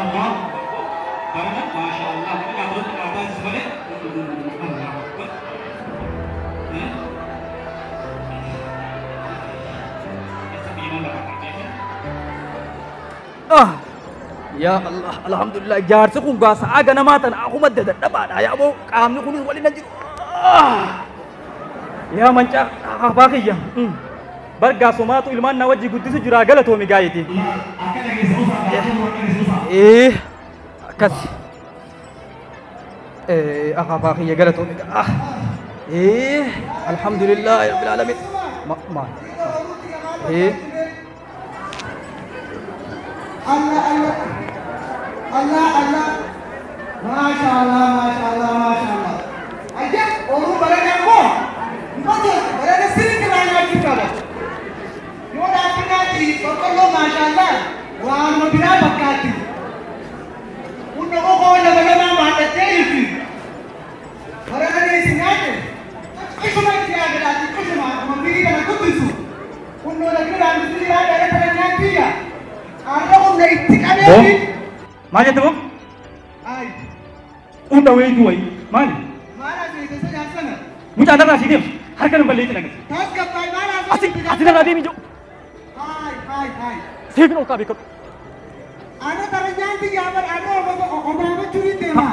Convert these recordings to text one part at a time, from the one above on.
Allah barana masya Allah ini nyatur ke atas sebenarnya Allah Akbar. Ah ya Allah alhamdulillah jaarsi kun gaasa aga namaa tana akkuma dadhabaadha yaa boo qaamni kunis waliin hin jiru. Yaa mancaa abbaa kiyya bargaa somaatu ilmaan na wajji guddisu jira galatoomi gaayiti. Akkas abbaa kiyya galatoomi gaa. Alhamdulillah rabbil alamin. Ma Allah Allah Allah Allah Masya Allah Masya Allah Masya Allah. Aja orang barang mo betul barang sini kerana kita lo. Yo dah nanti pokoknya Masya Allah wan mabira bakati. Unno ko lama-lama mata teri. Barang ni sini aja. Cuma dia ada cuma memberi dan kutusu. Unno lagi dalam sini ada barang nanti ya. Ada unno itik ada ni. Maal jette boo? Hunda wayitu wayi maali? Mucaa narraa asii deemu harka nan balleessin agarsiisa. Asi narraa deemi ijoo. Seefin ol kaabee kadhu.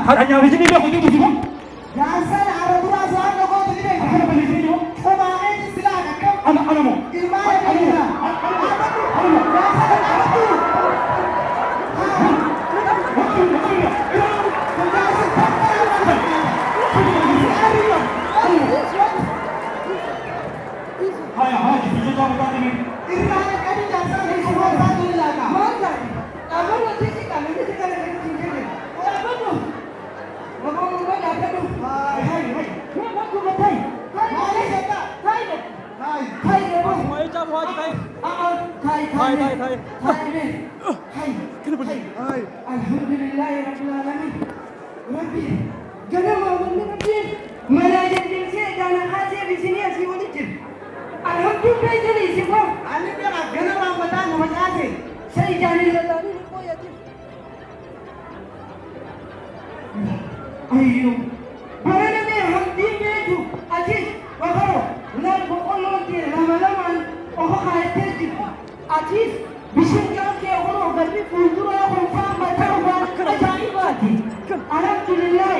Haadha nyaafii beeku deemu jiru. Harka nan balleessin ijoo. Ana ana moo. Ana moo. Alhamdulillah rabbil alamin. Rabbi, ganama wanni rabbi mana jennee dana haasee bisinii asii wali jiru. Alhamdulillah jedhi isin koo. Ani beeka ganama mataa nama nyaate. Sai jaanii lalaanii ni qoyati. Ayyo. Barana mee hamdiin beeku atis bakaro laal boqqolloo ta'e lama lamaan ofa kaayattee jirtu. Atis bishingaa kee kunoo galmi fuulduraa kun faa mataa waan ajaa'ibaati. Alhamdulillah.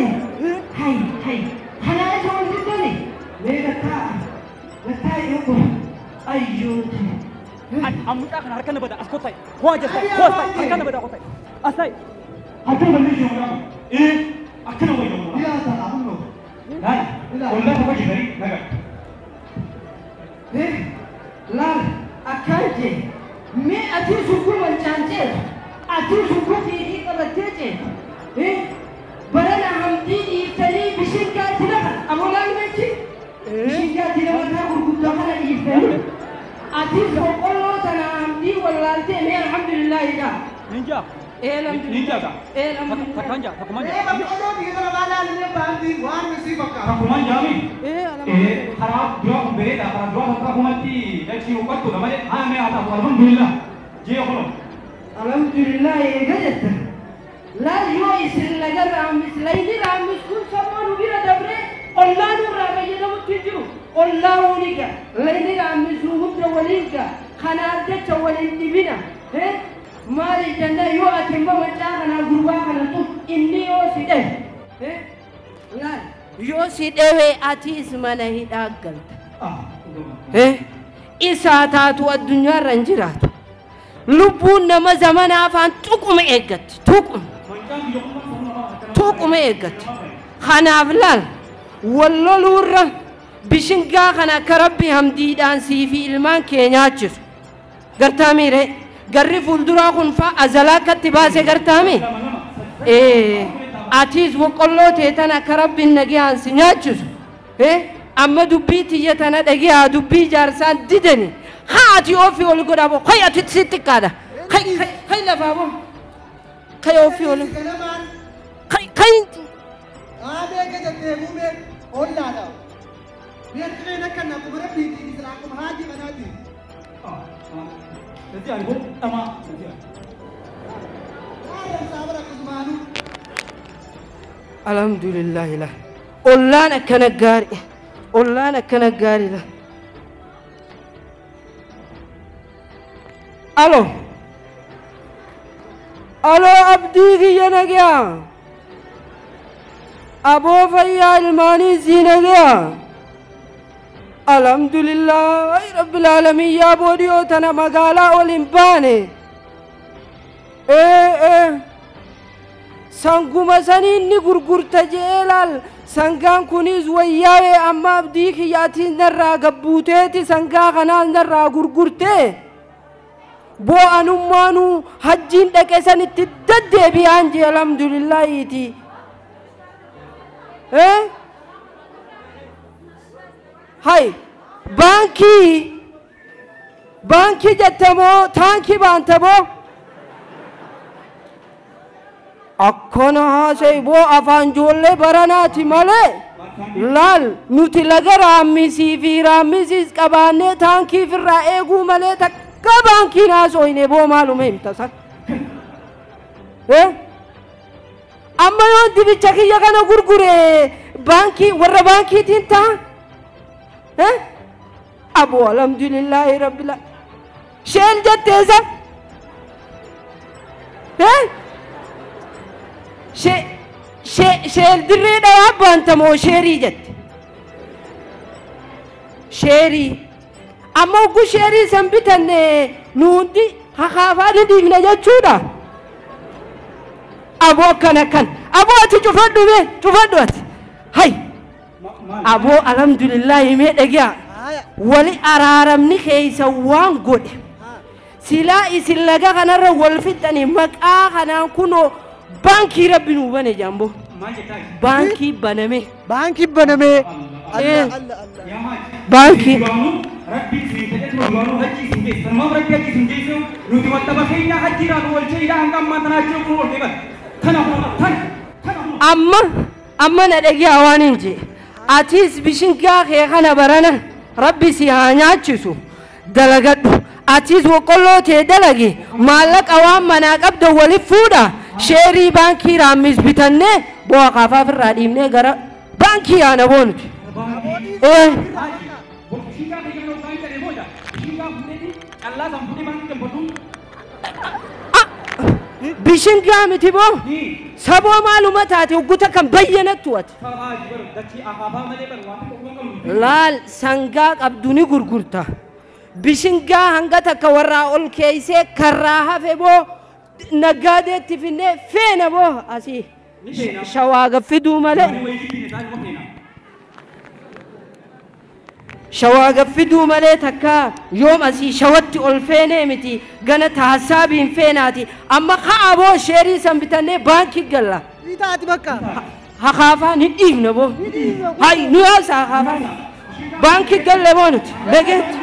Hay hay. Kanaa isa wal diddani. Mee gattaa gattaa eegu. Ayyoo. Mucaa kana harka na bada as kottai. Koo ajjastai. Koo astai. Harka na bada kottai. Astai. Harka na balleessi mucaa. Akkana wayya mucaa. Yaa ta'aa hundoo. Laal. Ollaa tokko jibari nagaa. Laal akkaan jee. Mee atii sukkuu mancaan ceetu. Atii sukkuu fiigii qabattee ceetu. Barana hamdii dhiiftanii bishingaatti lafa amolaan mechi bishingaatti lafataa gurguddaa kana dhiiftanii atis boqqolloo tana hamdii wallaaltee mee alhamdulillaahi dha. Ninja. Ninja ka. Takkaan jaa takkumaan jaa. Boqqolloo biyya kana baalaa baandii waan misii bakka. Takkumaan jaami. Karaa duraa kun bareeda karaa duraa takka kumatti dachii uffattuudha malee haa mee haa ta'u alhamdulillah jee kunoo. Alhamdulillah eega jetta. Laal yoo isin laga raamis layni raamis kun sammuu nu bira dabree ollaa nurraa fayyadamutti hin jiru. Ollaa waliin ga'a. Layni raamis nu hunda waliin ga'a. Kanaaf jecha waliin dhibina. Maali jennaan yoo ati immoo macaa kanaa gurbaa kana tuf inni yoo si dhahe. Laal yoo si dhahe atiis mana hidhaa galta. Isaa taatu addunyaarra hin jiraatu. Lubbuun nama zamana afaan tuquma eeggatti. Tuquma. Tuquma eeggatti. Kanaaf laal wal loluurra bishingaa kana akka rabbi hamdiidhaan sii fi ilmaan kee nyaachisu. Gartaa miiree garri fuulduraa kun faa azalaa akkatti baase gartaa mii? Atiis boqqolloo tee tana akka rabbiin nagayaan si nyaachisu. Amma dubbii tiyya tana dhagiyaa dubbii jaarsaan didani. Haa ati ofii ol godhaa boo kai ati si xiqqaadha. Kai kai lafaa boo kai ofii ol kai kai. Aabee gajattee muumee ollaadha. Beekneen akka akkuma rabbiitiin isla akkuma haati kanaati. Nanti ani boo dhamaa. Waan saabara Alhamdulillah la. Ollaan akkana gaarii. Ollaan akkana gaarii la. Alo. Alo abdii kiyya nagaa. Aboo fayyaa ilmaanii sii nagaa. Alhamdulillah rabbil aalamiin yaa boodiyoo tana magaalaa ol hin baane. Sanguma saniin ni gurgurta je'ee laal sangaan kunis wayyaa'ee amma abdii kiyyaatiin narraa gabbuuteeti sangaa kanaan narraa gurgurtee. Boo'anummaanuu hajjiin dhaqe sanitti deddeebi'aan jee alhamdulillahiiti. Hay baankii baankii jettamoo taankii baantamoo akkana haasa'e boo afaan ijoollee baranaati malee laal nuti laga raammisii fi raammisiis qabaannee taankii ofirraa eeguu malee takka baankiin haasofne boo maaluma himta san. Amma yoon dibicha kiyya kana gurgure baankii warra baankiitiin ta'a. Aboo alhamdulillahi rabbil sheel jetteesa. Sheel dirree dhawaa baantamoo sheerii jette. Sheerii. Amma oggu sheerii san bitanne nu hundi hakaafaa ni dhiifna jechuudha. Aboo akkana akkan. Aboo ati cufadhu mee cufadhu ati. Hay. Aboo alhamdulillahi mee dhagaa. Wali araaramni keessa waan godhe. Silaa isin laga kanarra wal fixanii maqaa kanaan kunoo baankii rabbi nuu bane jaambo. Baankii baname. Baankii baname. Allah Allah Allah. Baankii. Rabbi isin tajaajilu duwwaanuu hajji isin geessu. Maaf rabbi hajji isin geessu nuti wanta keenya hajjiiraan oolchee ilaa hanga ammaa tanaa jiru kun oolchee bara. Tana tana tana. Amma amma na dhagaa waan hin jee. Atis bishingaa kee kana barana rabbi si haa nyaachisu dalagadhu. Atis boqqolloo tee dalage maallaqa waan manaa qabda waliif fuudha. Sheerii baankii raammis bitannee bu'aa kaafaa ofirraa dhiibnee gara baankii yaana boonuti. Bishingaa miti boo saboo maaluma taate hogguta kan bayyanattu ati. Laal sangaa qabdu ni gurgurta. Bishingaa hanga takka warraa ol keeysee karraa hafe boo nagaadeetti finnee feena boo asii shawaa gaffiduu malee. Shawaa gaffiduu malee takka yoom asii shawatti ol feenee miti gana taasaabiin feenaati amma ka'a boo sheerii san bitannee baankii galla. Itaati bakka. Hakaafaan hin dhiifne boo. Hay nu yaasa hakaafaan. Baankii galle boo nuti dhageetti.